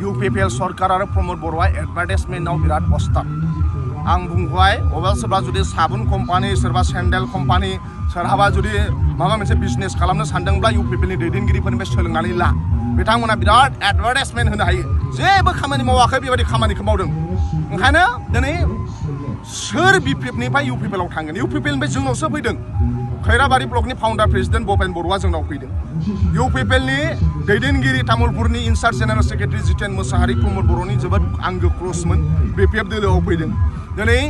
UPPL सरकार आरो प्रमोद बर'आ एडभार्टाइजमेन्टआव बिराद अस्ताद आं बुंबाय अबेबा सोरबा जुदि साबुन कम्पानि सोरबा सेन्डेल कम्पानि सोरहाबा जुदि माबा मोनसे बिजनेस खालामनो सानदोंब्ला UPPL नि दैदेनगिरिफोरनिफ्राय सोलोंनानै ला बिथांमोना बिराद एडभार्टाइजमेन्ट होनो हायो जेबो खामानि मावाखै बेबायदि खामानिखौ मावदों ओंखायनो दिनै सोर BPF निफ्राय UPPL आव थांगोन UPPL निफ्राय जोंनावसो फैदों खैराबारि ब्लकनि फाउन्डार प्रेसिडेन्ट भपेन बरुवा जोंनाव फैदों UPPL नि दैदेनगिरि तामुलपुरनि incharge general secretary Jiten Mosahary Pramod बर'नि जोबोद आंगो क्ल'समोन BPF दोलोआव फैदों दिनै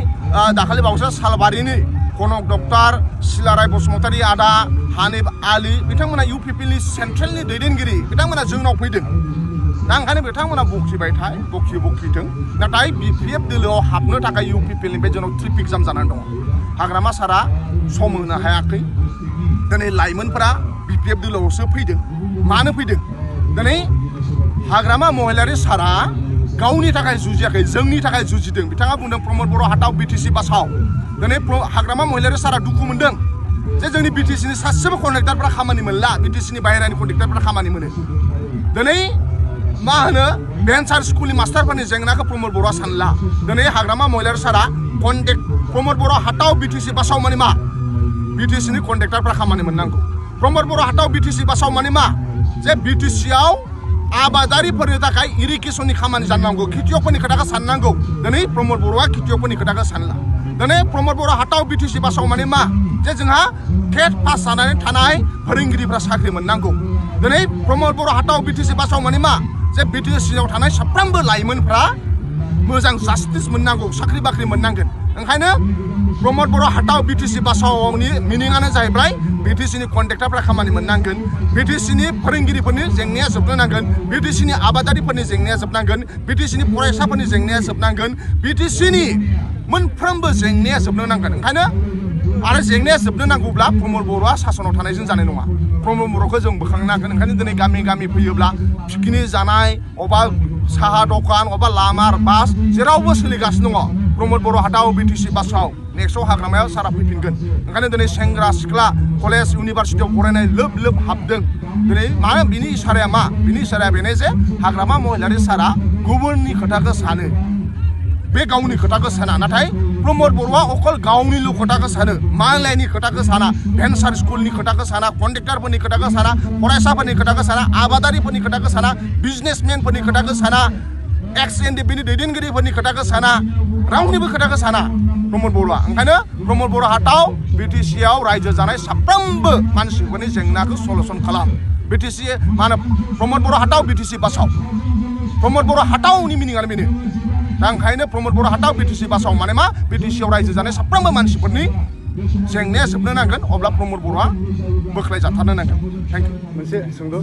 दाखालि बावैसो सालबारिनि कनक डक्टर सिलाराय बसुमतारी आदा हानिफ आली बिथांमोना UPPL नि सेन्ट्रेलनि दैदेनगिरि बिथांमोना जोंनाव फैदों दा ओंखायनो बिथांमोना बखिबाय बखिथों नाथाय BPF दोलोआव हाबनो थाखाय UPPL निफ्राय जोंनाव ट्रेफिक जाम जानानै दङ हाग्रामा सारा सम होनो हायाखै दिनै लाइमोनफोरा BPF दोलोआवसो फैदों मानो फैदों दिनै हाग्रामा महिलारि सारा गावनि थाखाय जुजियाखै जोंनि थाखाय जुजिदों बिथाङा बुंदों प्रमोद बर' हाटाव BTC बासाव दिनै हाग्रामा महिलारि सारा दुखु मोनदों जे जोंनि BTC नि सासेबो कन्ट्रेक्टरफोरा खामानि मोनला BTC नि बाहेरानि कन्ट्रेक्टरफोरा खामानि मोनो दिनै मा होनो भेन्सार स्कुलनि मास्टारफोरनि जेंनाखौ प्रमोद बर'आ सानला दिनै हाग्रामा महिलारि सारा कन्ट्रेक्ट प्रमोद बर' हाटाव BTC बासाव माने मा BTC नि कन्ट्रेक्टरफोरा खामानि मोननांगौ प्रमोद बर' हाटाव BTC बासाव माने मा जे BTC आव आबादारिफोरनि थाखाय इरिगेसननि खामानि जानांगौ खेतियकफोरनि खोथाखौ साननांगौ दिनै प्रमोद बर'आ खेतियकफोरनि खोथाखौ सानला दिनै प्रमोद बर' हाटाव BTC बासाव माने मा जे जोंहा टेट पास जानानै थानाय फोरोंगिरिफ्रा साख्रि मोननांगौ दिनै प्रमोद बर' हाटाव BTC बासाव माने मा जे BTC आव थानाय साफ्रोमबो लाइमोनफ्रा मोजां जास्टिस मोननांगौ साख्रि बाख्रि मोननांगोन ओंखायनो प्रमोद बर' हाटाव BTC बासावनि मिनिङानो जाहैबाय BTC नि कन्ट्रेक्टरफ्रा खामानि मोननांगोन BTC नि फोरोंगिरिफोरनि जेंनाया जोबनो नांगोन BTC नि आबादारिफोरनि जेंनाया जोबनांगोन BTC नि फरायसाफोरनि जेंनाया जोबनांगोन BTC नि मोनफ्रोमबो जेंनाया जोबनो नांगोन ओंखायनो आरो जेंनाया जोबनो नांगौब्ला प्रमोद बर'आ सासनाव थानायजों जानाय नङा प्रमोद बर'खौ जों बोखांनांगोन ओंखायनो दिनै गामि गामि फैयोब्ला पिकनिक जानाय अबा साहा दखान अबा लामा बास जेरावबो सोलिगासिनो दङ प्रमोद बर' हाटाव BTC बासाव नेक्स्टआव हाग्रामायाव सारा फैफिनगोन ओंखायनो दिनै सेंग्रा सिख्ला कलेज इउनिभारसिटियाव फरायनाय लोब हाबदों दिनै मा बिनि इसाराया मा बिनि इसाराया बेनो जे हाग्रामा महिलारि सारा गुबुननि खोथाखौ सानो बे गावनि खोथाखौ साना नाथाय प्रमोद बर'आ अकल गावनिल' खोथाखौ सानो मालायनि खोथाखौ साना भेन्सार स्कुलनि खोथाखौ साना कन्ट्रेक्टरफोरनि खोथाखौ साना फरायसाफोरनि खोथाखौ साना आबादारिफोरनि खोथाखौ साना बिजनेसमेनफोरनि खोथाखौ साना एक्स एनडिपिनि दैदेनगिरिफोरनि खोथाखौ साना रावनिबो खोथाखौ साना प्रमोद बर'आ ओंखायनो प्रमोद बर' हाटाव BTC आव रायजो जानाय साफ्रोमबो मानसिफोरनि जेंनाखौ सलुसन खालाम BTC मा होनो प्रमोद बर' हाटाव BTC बासाव प्रमोद बर' हाटावनि मिनिङानो बेनो दा ओंखायनो प्रमोद बर' हाटाव BTC बासाव माने मा BTC आव रायजो जानाय साफ्रोमबो मानसिफोरनि जेंनाया जोबनो नांगोन अब्ला प्रमोद बर'आ बोख्लायजाथारनो नांगोन थेंक इउ मोनसे सोंलु